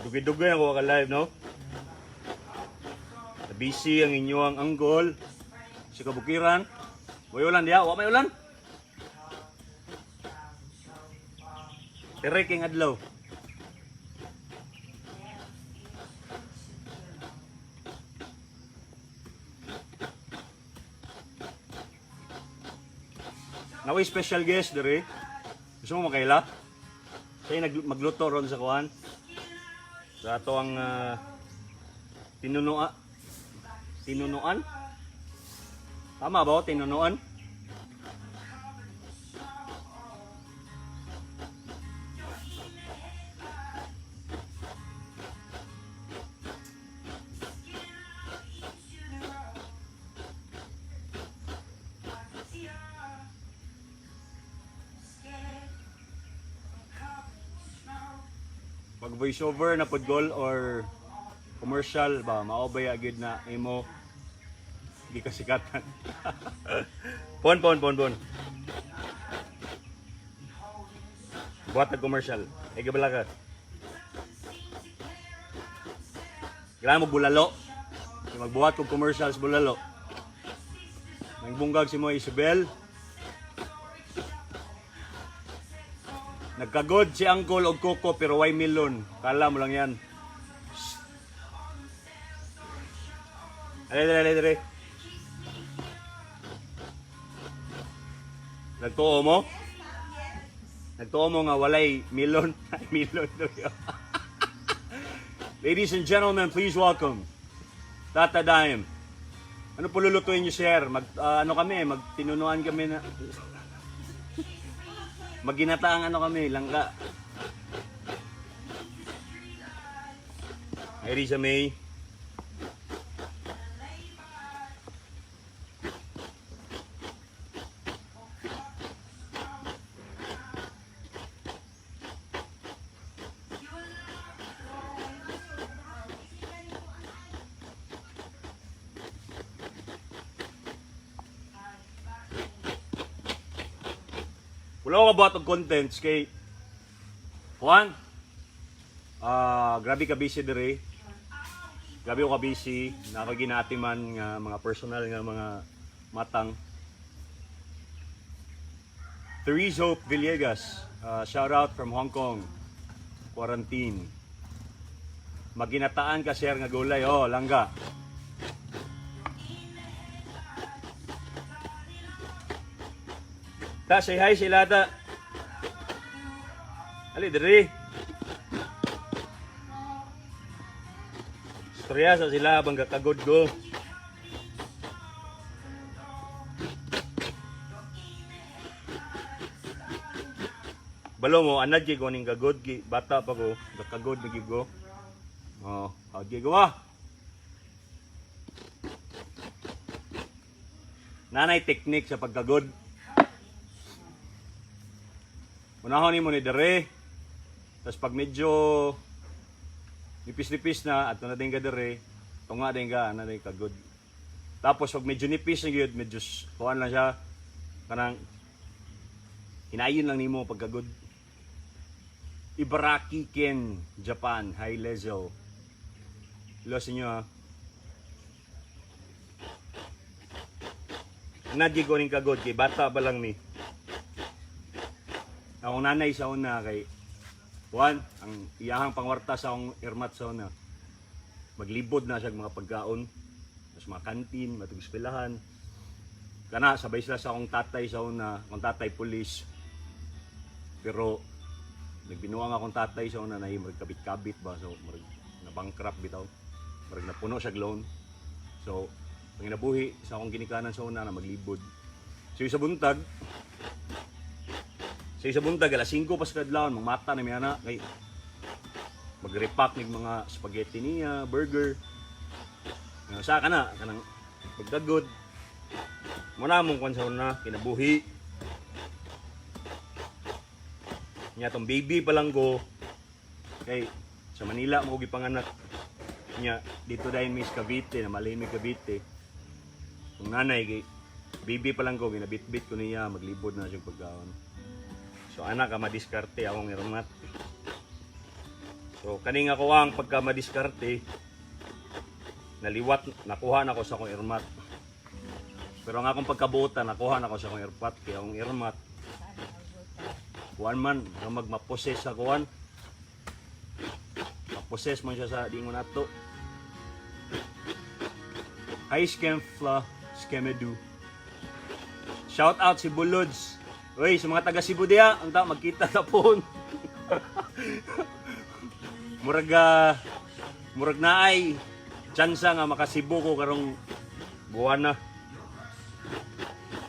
Dugay-dugay ako ka live, no? Busy ang inyong anggol sa kabukiran. May ulan diha, wa may ulan. Tirik king adlaw. Naway special guest diri. Gusto mo makaila? Siya nag magluto ron sa kuan. Sa ato ang tinunua tinunuan? Tama ba o? Tinunuan? Pag voiceover na pod goal or commercial ba, mao ba ya gyud na imo di kasikatan. Pon pon pon pon. Buhat na commercial. Ay gabala ka. Kailangan mo bulalo. Kaya magbuhat kog commercials bulalo. Nagbunggag si mo Isabel. Nagkagod si Angkol og Koko pero why melon? Kala mo lang yan. Dali, dali, dali, dali. Nagtuo mo? Nagtuo mo nga walay melon. Ay, melon. Ladies and gentlemen, please welcome Tata Dime. Ano po lulutuin niyo, sir? Mag, ano kami, magtinunuan kami na... Magginataang ano kami, langka. Hi, Risa May. Wala ko kabuhat og contents kay Juan. Ah, grabe ka busy dire. Grabe ko ka busy, nakaginati man nga mga personal nga mga matang. Therese Hope Villegas, shout out from Hong Kong. Quarantine. Maginataan ka sir nga gulay, oh, langga. Ta, say hi sila ta. Ali, diri. Istorya sa sila habang gakagod ko. Balo mo, anad gyud ko ning gagod gi bata pa ko, gakagod na gyud ko. Oh, hawd gyud ko ah. Nanay teknik sa pagkagod. Unahon nimo ni dere. Tapos pag medyo nipis-nipis na ato na din ka dere, tunga din ka ana din kagod. Tapos pag medyo nipis na gyud, medyo kuan lang siya kanang hinayon lang nimo pagkagod. Ibaraki Ken, Japan, high level. Hello sa inyo ha. Anad gyud ko ning kagod kay bata pa lang ni. Akong nanay sa una kay Juan, ang iyahang pangwarta sa akong irmat sa una. Maglibod na siya og mga pagkaon. Mas mga kantin, matug eskwelahan. Kana sabay sila sa akong tatay sa una, akong tatay pulis. Pero nagbinuang akong tatay sa una na murag kabit-kabit ba, so murag na bankrupt bitaw. Murag napuno siya og loan. So panginabuhi sa akong ginikanan sa una na maglibod. So sa buntag, alas 5 pa sa kadlawon, mangmata na mi ana kay magrepack nig mga spaghetti niya, burger. Nga sa kana kanang pagdagod. Muna mong kwan sa una, kinabuhi. Nya tong baby pa lang ko kay sa Manila mo ko gipanganak. Nya dito dayon Miss Cavite na malin mi Cavite. Kung nanay kay baby pa lang ko ginabitbit ko niya maglibod na siya pagkaon. So anak ka madiskarte akong irungat. So kaning ako ang pagka madiskarte, naliwat, nakuha na ko sa akong irmat. Pero ang akong pagkabuta, nakuha na ko sa akong irpat. Kaya ang irmat, kuan man, nga magmaposes sa kuan. Maposes man siya sa dingon nato. Hi Skemfla, Skemedu. Shout out si Bulods. Uy, sa mga taga Cebu diha, ang ta magkita ta po. Murag murag naay tsansa nga makasibo ko karong buwan na.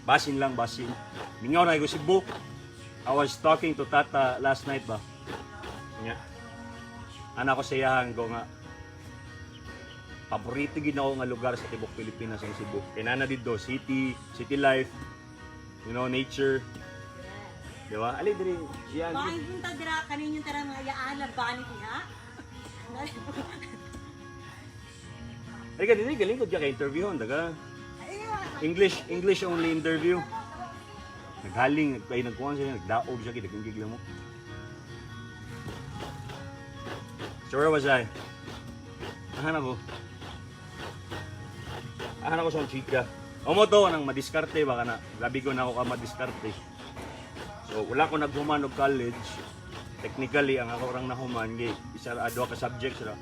Basin lang, basin. Mingaw na ko Cebu. I was talking to Tata last night ba. Nya. Ana ko sa iyahan ko nga paborito gid ako nga lugar sa tibok Pilipinas ang Cebu. Kay naa na didto city, city life, nature. Di ba? Ali diri siya. Bakit punta dira kaninyong tara mga yaan labani diha? Ay ka diri galing ko kay interview daga. English English only interview. Naghaling, nagpay nagkuhan siya, nagdaog siya kay lang mo. So where was I? Ahan ako. Ahan ako sa akong chika. Omo to nang madiskarte baka na. Labi ko na ako ka madiskarte. So wala ko naghuman og college. Technically ang ako rang nahuman kay isa ra duha ka subjects ra.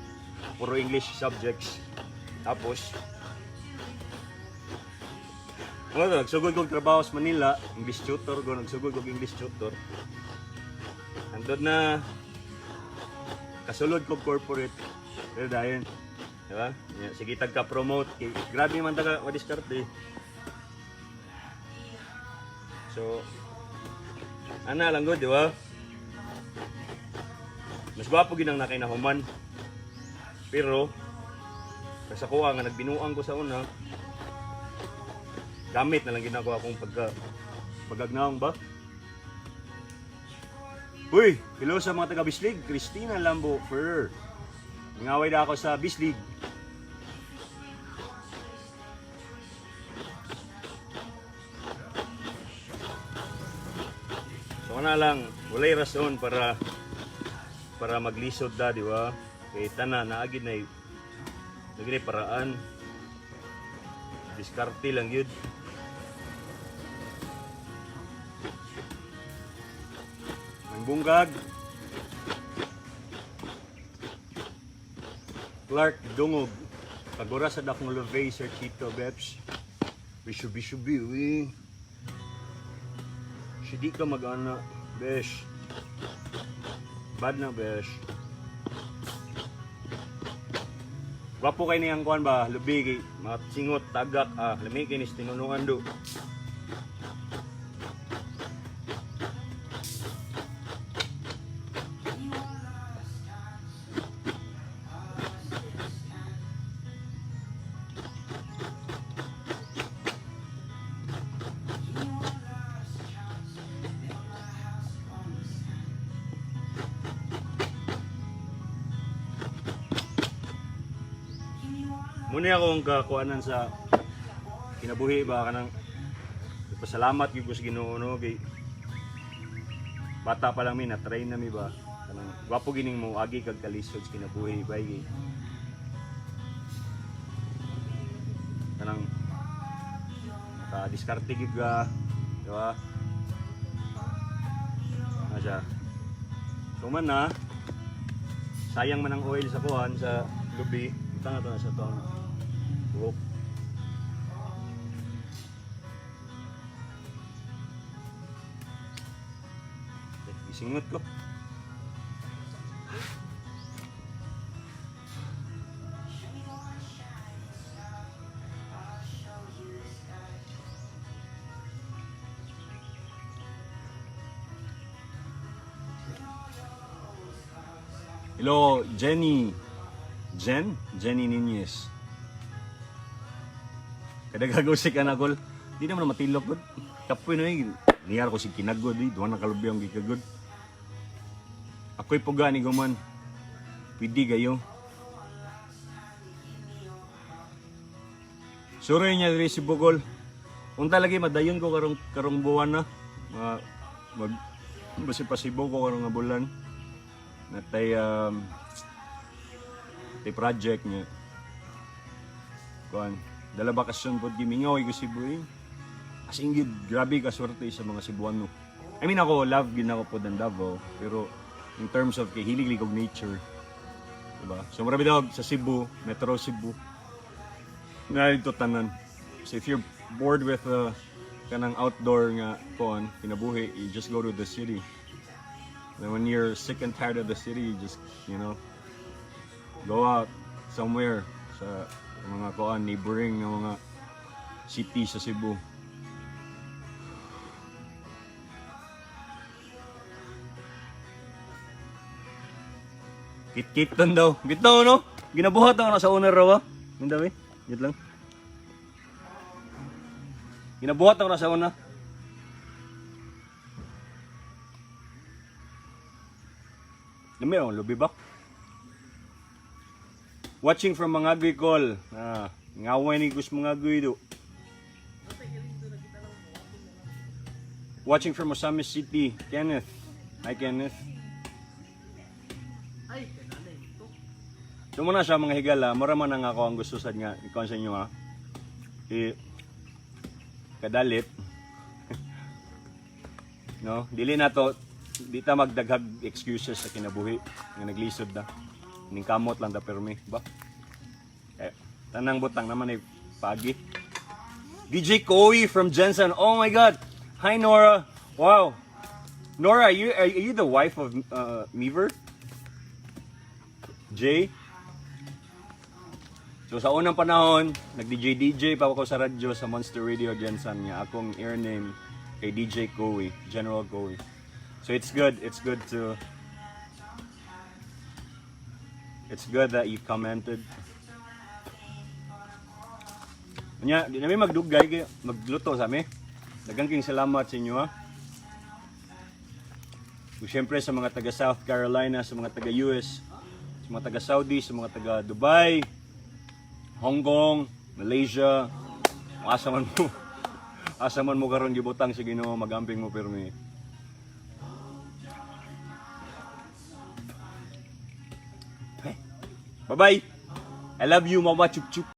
Puro English subjects. Tapos ano to, nagsugod kog trabaho sa Manila, English tutor ko, nagsugod kog English tutor. Andun na kasulod kog corporate. Pero dayon, di ba? Ya, sige tag ka promote kay grabe man taga madiskarte. So ana lang gud, di ba? Mas gwapo gid ang nakay nahuman. Pero sa kuha nga nagbinuang ko sa una, gamit na lang ginagawa akong pagka pagagnaong ba? Uy, hello sa mga taga Bislig, Christina Lambo Ferrer. Nangaway na ako sa Bislig. So ana lang, walay rason para para maglisod da, di ba? Kay tanan naagid na nagre paraan. Diskarte lang yun. Ang bunggag. Clark Dungog. Pagura sa dakong Lovey, Sir Chito Beps. Bishu bishu bi, uy. Di ka mag-ana, besh. Bad na, besh. Gwapo kay niyang kuan ba, lubi kay mga singot, tagak, ah, lami kay nis tinunuan do. Muna akong kakuanan sa kinabuhi ba kanang pasalamat gyud ko sa Ginoo, no, kay bata pa lang mi na train na mi ba, kanang gwapo gining mo agi kag kalisod sa kinabuhi ba, kay kanang ka diskarte gyud ka, di ba? Ano siya, so man na sayang man ang oil sa kuan sa lubi, butang na to na sa tong buhok. Eh, gisingot ko. Hello, Jenny. Jen? Jenny Nunez. Kadagagaw si kanagol. Di naman na matilok gud. Kapoy na eh. Niyar ko si kinagod eh. Duha na kalubi ang gikagod. Ako'y puga ni Guman. Pwede kayo. Suroy niya diri si Bugol. Unta lagi madayon ko karong karong buwan na. Ma, mag basi pasibo ko karong nga bulan. Natay Tay project niya. Kuan, dala bakasyon pod gimingaw ko Cebu eh. As in gid, grabe ka swerte sa mga Cebuano. I mean, ako love gid nako pod ang Davao, pero in terms of kay hilig og nature. Diba? So mura bitaw sa Cebu, Metro Cebu. Na dito tanan. So if you're bored with kanang outdoor nga kuan kinabuhi, you just go to the city. Then when you're sick and tired of the city, you just go out somewhere sa mga kuan neighboring nga mga city sa Cebu. Kit-kitan daw. Bitaw, no? Ginabuhat ako na sa owner raw, ah. Yung dami. Wait lang. Ginabuhat ako na sa una. Dami oh, lubi ba? Watching from Mangagoy Call. Ah, ngaway ni Gus Mangagoy do. Watching from Osamis City, Kenneth. Hi, Kenneth. Ay, kananay ito. So muna siya, mga higala, mura man ang ako ang gusto sad nga ikaw sa inyo ha. I kadalit. No, dili na to, di ta magdaghag excuses sa kinabuhi nga naglisod na. Ning kamot lang ta permi ba? Eh, tanang butang naman ay pagi. DJ Koi from Jensen. Oh my God. Hi, Nora. Wow. Nora, are you the wife of Meaver? Jay? So sa unang panahon, nag-DJ DJ pa ako sa radyo sa Monster Radio Jensen nga akong air name kay DJ Koey, General Koey. So it's good that you commented. Nya, di namin magdugay kay magluto sa mi. Daghang king salamat sa inyo ha. Ug syempre sa mga taga South Carolina, sa mga taga US, sa mga taga Saudi, sa mga taga Dubai, Hong Kong, Malaysia, kung asa man mo karon gibutang sa Ginoo, magamping mo pirmi. Bye-bye. I love you, Mama Chup Chup.